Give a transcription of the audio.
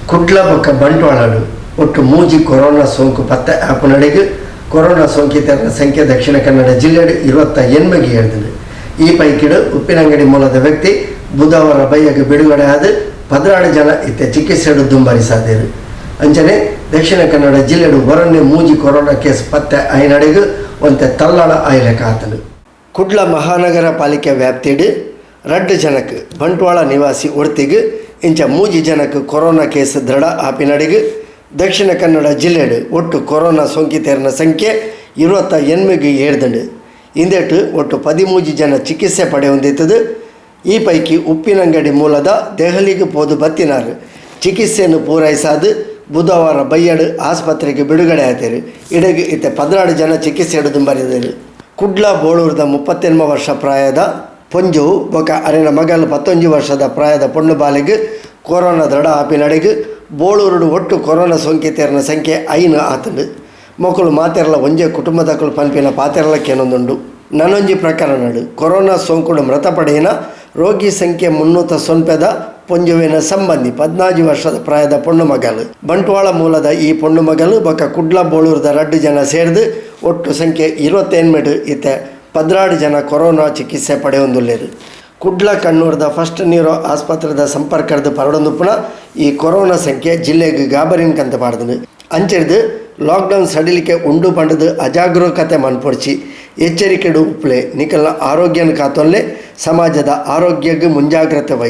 ಕುಡ್ಲ ಬೊಕ್ಕ ಬಂಟ್ವಾಳಡ್ ಒಟ್ಟು ಮೂಜಿ ಕೊರೋನಾ ಸೋಂಕು ಪತ್ತೆ ಆಪುನಡೆಗ್ ಕೊರೋನಾ ಸೋಂಕಿತೆರ್ನ ಸಂಖ್ಯೆ ದಕ್ಷಿಣ ಕನ್ನಡ ಜಿಲ್ಲೆಡ್ ಇರ್ವತ್ತ ಎನ್ಮೆಗ್ ಏರ್ದ್ಂಡ್. ಈ ಪೈಕಿಡ್ ಉಪ್ಪಿನಂಗಡಿ ಮೂಲದ ವ್ಯಕ್ತಿ ಬುಧವಾರ ಬಯ್ಯಗ್ ಬಿಡುಗಡೆ ಆದ್ 12 ಜನ ಇತ್ತೆ ಚಿಕಿತ್ಸೆಡ್ ದುಂಬರಿಸಾದೆರ್. ಅಂಚನೆ ದಕ್ಷಿಣ ಕನ್ನಡ ಜಿಲ್ಲೆಡ್ ಒರನ್ನೇ ಮೂಜಿ ಕೊರೋನಾ ಕೇಸ್ ಪತ್ತೆ ಆಯಿನಡೆಗ್ ಒಂತೆ ತಲ್ಲಣ ಆಯಿಲೆಕ ಆತ್ಂಡ್. ಕುಡ್ಲ ಮಹಾನಗರ ಪಾಲಿಕೆ ವ್ಯಾಪ್ತಿಡ್ ರಡ್ಡ್ ಜನಕ್, ಬಂಟ್ವಾಳ ನಿವಾಸಿ ಒರ್ತಿಗ್ ಇಂಚ ಮೂಜಿ ಜನಕ್ ಕೊರೋನಾ ಕೇಸ್ ದೃಢ ಆಪಿನಡೆಗ್ ದಕ್ಷಿಣ ಕನ್ನಡ ಜಿಲ್ಲೆಡ್ ಒಟ್ಟು ಕೊರೋನಾ ಸೋಂಕಿತೆರ್ನ ಸಂಖ್ಯೆ ಇರ್ವತ್ತ ಎನ್ಮೆಗ್ ಏರ್ದ್ಂಡ್. ಇಂದೆಟ್ ಒಟ್ಟು ಪದಿಮೂಜಿ ಜನ ಚಿಕಿತ್ಸೆ ಪಡೆಯೊಂದಿತ್ತುದ್, ಈ ಪೈಕಿ ಉಪ್ಪಿನಂಗಡಿ ಮೂಲದ ದೆಹಲಿಗ್ ಪೋದು ಬತ್ತಿನಾರ್ ಚಿಕಿತ್ಸೆನ್ ಪೂರೈಸಾದ್ ಬುಧವಾರ ಬಯ್ಯಡ್ ಆಸ್ಪತ್ರೆಗ್ ಬಿಡುಗಡೆ ಆತೆರ್. ಇಡೆಗ್ ಇತ್ತೆ 12 ಜನ ಚಿಕಿತ್ಸೆಡ್ ದುಂಬರಿದೆರ್. ಕುಡ್ಲ ಬೋಳೂರುದ ಮುಪ್ಪತ್ತೆನ್ಮ ವರ್ಷ ಪ್ರಾಯದ ಪೊಂಜೊವು ಬೊಕ್ಕ ಅರೆನ ಮಗಲ್ ಪತ್ತೊಂಜಿ ವರ್ಷದ ಪ್ರಾಯದ ಪೊಣ್ಣು ಬಾಲೆಗ್ ಕೊರೋನಾ ದೃಢ ಆಪಿನಡೆಗ್ ಬೋಳೂರುಡು ಒಟ್ಟು ಕೊರೋನಾ ಸೋಂಕಿತೆರ್ನ ಸಂಖ್ಯೆ ಐನ್ ಆತ್ಂಡ್. ಮೊಕುಲು ಮಾತೆರ್ಲ ಒಂಜೇ ಕುಟುಂಬದಕುಲು ಪನ್ಪಿನ ಪಾತೆರಲ ಕೇನೊಂದುಂಡು. ನನೊಂಜಿ ಪ್ರಕರಣಡ್ ಕೊರೋನಾ ಸೋಂಕುಡು ಮೃತಪಡೆಯಿನ ರೋಗಿ ಸಂಖ್ಯೆ ಮುನ್ನೂತ ಸೊನ್ಪೆದ ಪೊಂಜೊವೆನ ಸಂಬಂಧಿ ಪದಿನಾಜಿ ವರ್ಷದ ಪ್ರಾಯದ ಪೊಣ್ಣು ಮಗಲ್. ಬಂಟ್ವಾಳ ಮೂಲದ ಈ ಪೊಣ್ಣು ಮಗಲ್ ಬೊಕ್ಕ ಕುಡ್ಲ ಬೋಳೂರುದ ರಡ್ಡ್ ಜನ ಸೇರ್ದ್ ಒಟ್ಟು ಸಂಖ್ಯೆ ಇರ್ವತ್ತೆನ್ಮೆಡ್ ಇತ್ತೆ 12 ಜನ ಕೊರೋನಾ ಚಿಕಿತ್ಸೆ ಪಡೆಯೊಂದುಲ್ಲೆರ್. ಕುಡ್ಲ ಕಣ್ಣೂರ್ದ ಫಸ್ಟ್ ನ್ಯೂರೋ ಆಸ್ಪತ್ರೆದ ಸಂಪರ್ಕರ್ದ್ ಪರಡೊಂದುಪ್ಪುನ ಈ ಕೊರೋನಾ ಸಂಖ್ಯೆ ಜಿಲ್ಲೆಗ್ ಗಾಬರಿನ್ ಕಂತ್ ಪಾಡ್ದ್ಂಡ್. ಅಂಚೆರ್ದ್ ಲಾಕ್ಡೌನ್ ಸಡಿಲಿಕೆ ಉಂಡು ಪಂಡುದ್ ಅಜಾಗರೂಕತೆ ಮನ್ಪೊಡ್ಚಿ. ಎಚ್ಚರಿಕೆಡ್ ಉಪ್ಪುಲೆ, ನಿಕಲ್ನ ಆರೋಗ್ಯನ್ ಕಾತೊನ್ಲೆ, ಸಮಾಜದ ಆರೋಗ್ಯಗ್ ಮುಂಜಾಗ್ರತೆ ವಹಿಸ್.